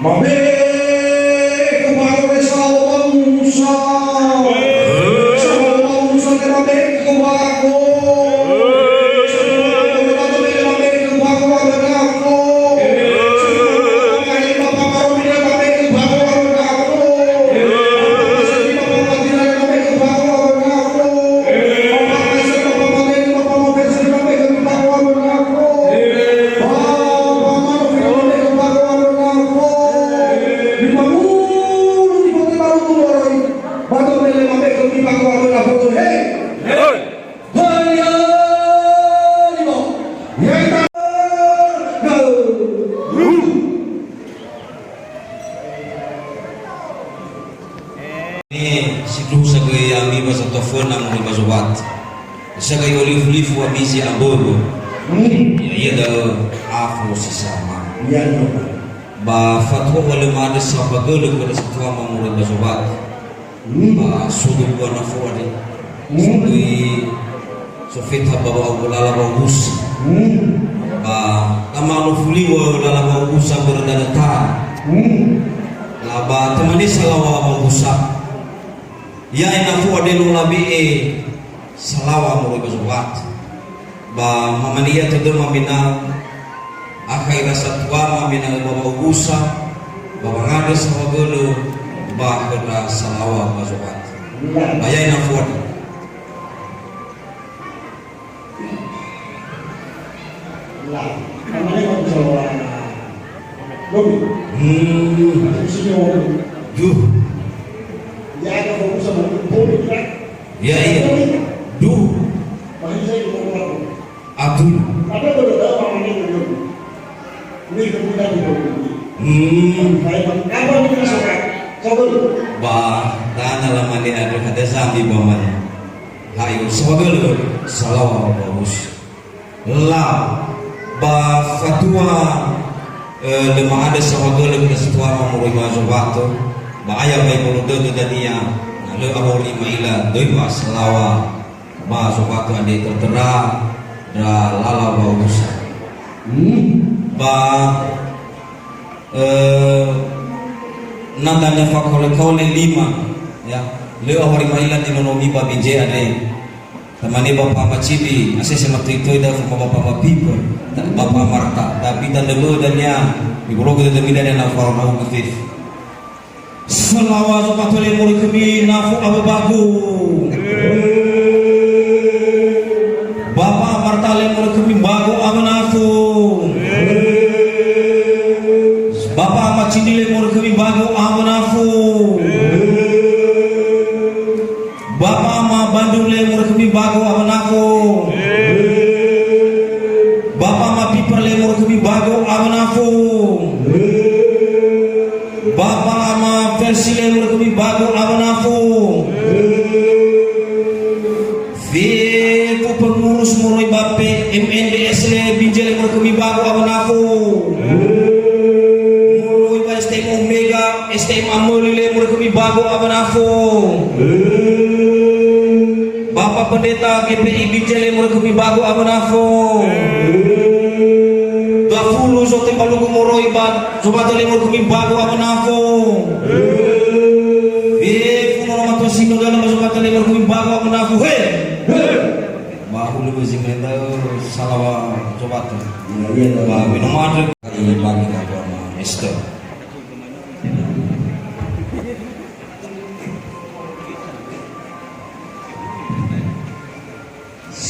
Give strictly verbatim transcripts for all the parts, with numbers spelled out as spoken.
Mabe'e khöu mbago wesa Oba Musa. Sa Oba Musa te mabe'e khöu mbago. Sa Oba Musa te mabe'e khöu mbago, Oba Musa. Me sindruhu sagöi ya'ami ba satua föna moroi ba Zowat. Sagöi olifu-lifu ami zi amböbö. Hmm. Ya'ia da'ö afo si sama. Iya, iya. Ba fatua wa lö ma'andrö saohagölö khöda satuama moroi ba Zowat. Hmm. Ba so dubua nafo andre. Hmm. Sagöi Sofeta ba wa'abu lala wa'ubusa. Hmm. Ba lama no fuliwö lala wa'ubusa börö danö ta. Hmm. La ba temane salawa wa'ubusa. Ya'e nafo andre no labe'e salawa moroi ba Zowat. Ba mamane ia tödö maminau akha ira satuama mena'ö ba wa'ubusa, ba wangandrö saohagölö ba khöndra salawa ba Zowat. Ba ya'e nafo andre. Lah, namanya kan bisa orang. Lobi. Hmm. Sini orang. Duh. Ya, ada fokus sama Lobi, kan? Ya, iya. Duh. Masih saya mau orang. Aduh. Ada baru tahu namanya Lobi. Ini kemudian di Lobi. Hmm. Baik, apa ini suka? Coba. Ba, dana lamane ada, ada zambi bamane. Hayo, saohagölö salawa wa'ubusa. Lau, ba fatua, eh, lö ma'andrö saohagölö khöda si tuama moroi ba Zowato, ba aya wa ibolo dödö dania, na lö awoli ma'ila döi ba salawa ba Zowato andre, töra-töra ndra lala wausa. Hmm. Ba, eh, na dania fakaole-kaole lima, ya, lö awoli ma'ila di nonomi ba B J andre. Tamane Bapa Macili, asese matoi-toi da fama Bapa Mapipa, Bapa Marta, tapi tanda bö'ö dania, mibologu dödömi dania na fao na'u gufefu. Salawa Zowato le moroi khömi nafo awö bagu. Bapa Marta le moroi khömi bagu awö nafo. Bapa Macili le moroi khömi bagu awö nafo. Bapa Mabandung le moroi khömi bagu awö nafo. Bapa Mapipa le moroi khömi bagu awö nafo. Bapa Ama Felsi le moroi khömi bagu awö nafo. Fefu pengurus moroi ba P M N D S le B J le moroi khömi bagu awö nafo. Moroi ba S T M Omega, S T M Amöli le moroi khömi bagu awö nafo. Bapa Pendeta G P I B J le moroi khömi bagu awö nafo. Dua fulu zote balugu moroi ba Zowato le moroi khömi bagu awö nafo. Fefu nono matua si no dalam ba Zowato le moroi khömi bagu awö nafo. He! Ba hulö bözi mendau salawa Zowato. Iya, iya, ba wino madre. Ini bagi apa, Mister?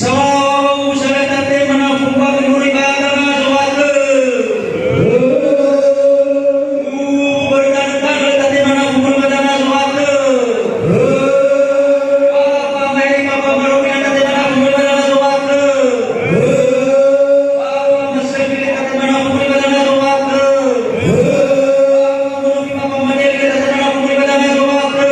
Sawu saleta tema na fumba muri ba danga Zowato. Uber dan tanggal ta tema na fumba ba danga Zowato. Apa mai, apa maromi anda tema na fumba ba danga Zowato. Apa masai bile ta tema na fumba ba danga Zowato. Apa maromi, apa madeli ta tema na fumba ba danga Zowato.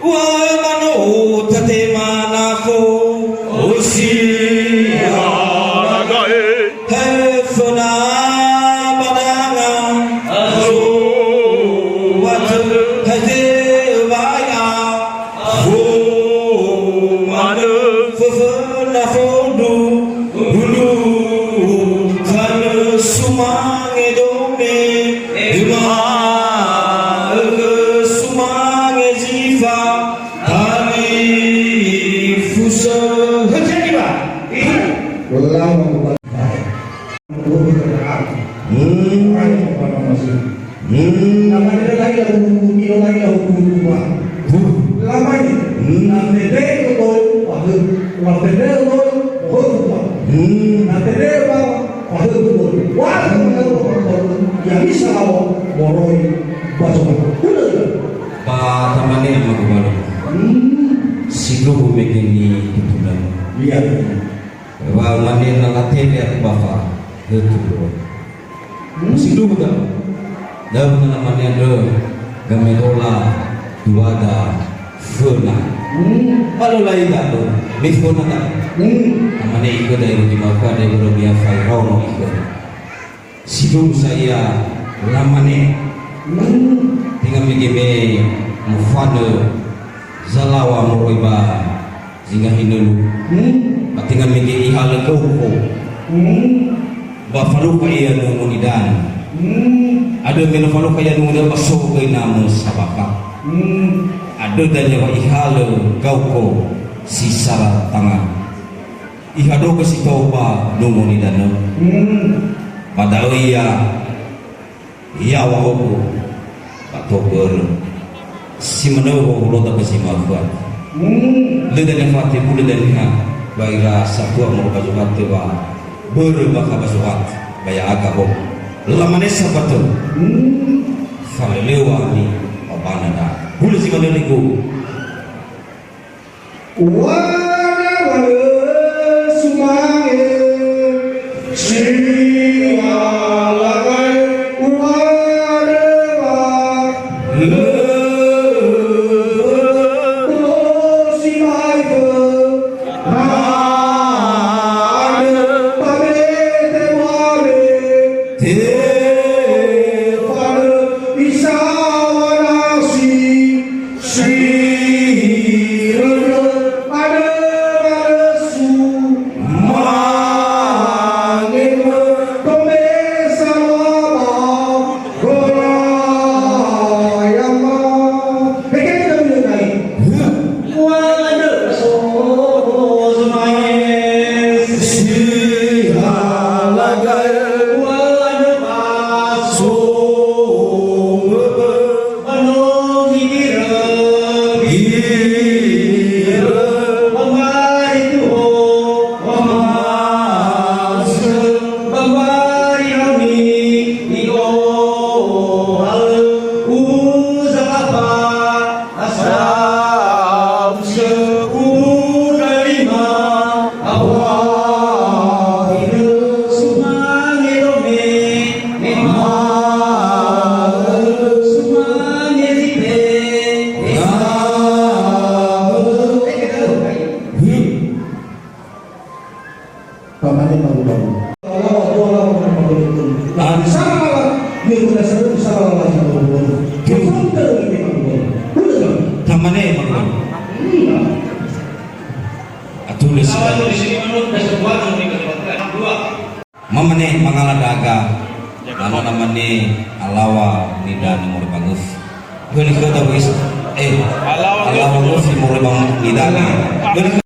Ua mano tatema nafo, osia gae. He föna ba danga, azo, watö, he tebai a, fo, manö, föföna fondru, ulu, tanö sumange dome, ema, ögö sumange zifa, Talifusö. Hörömi ba. Hmm. Hmm. Hmm. Moroi ba zoga. Hulö. Ba tamane ama gubalo. Hmm. Sindruhu mege nitutunami. Iya. Wa mane na latele aku bafa. Betul. Hmm. Sindruhu ta. Dan na mane andrö gamedola tuada föna. Hmm. Kalau lain tak tu. Mifona tak. Hmm. Tamane ikut dari rumah kada yang belum dia fairau no ikut. Sindruhu sa ia lamane, hmm, tenga mege me mofanö zalaŵa moroi ba zinga hinölu. Hmm. Ba tenga mege ihalö gauko. Hmm. Ba falukha ia nomo nidanö. Hmm. Andrö me no falukha ia nomo nidanö ba so göi namö sabaka. Hmm. Andrö dania wa ihalö gauko si sara tangan. Ihaogö si tobali nomo nidanö. Hmm. Ba da'ö ia, ia wa'ogu, ba tou börö. Si manö wa'ohulota ba zi ma'ökhö. Hmm. Lö dania fate, hulö dania ba ira satua moroi ba zogatö wa börö bakha ba zogatö, ba ya'aga ho. Lamane sabatö. Hmm. Faleleu ami, ba bana da. Hulö zi manö nigu. Uŵa'ö, uŵa'ö sumange, si alagai, uŵa'ö wa lö, ulo si maifö, ma'anö, pamete muame, tefanö, isaŵa nasi, Siröndrö, andrö, andrö, sumange, tomesa laba, gorayama. Heke kita dulu, Nay. Wa, andrö, so, sumange, sihalagai, wa, andrö, so, Ba no hidira, hidira. Ba mari tuho, ba mari, ba mari ami, i'ohalö, uza apa, asal, uza, uza lima. Pamane malu-malu. Alawa, alawa, alawa, alawa. Ah, sama lah. Dia sudah satu, sama lah, sama lah. Dia pun terus ini malu-malu. Udah, Bang. Tamane malu-malu. Iya. Atulö si. Mamane mangala ndra'aga, na no namane alawa nidanö moroi ba ngöfi. Höli khöda wis, eh, alawa ngöfi moroi ba nidanö. Höli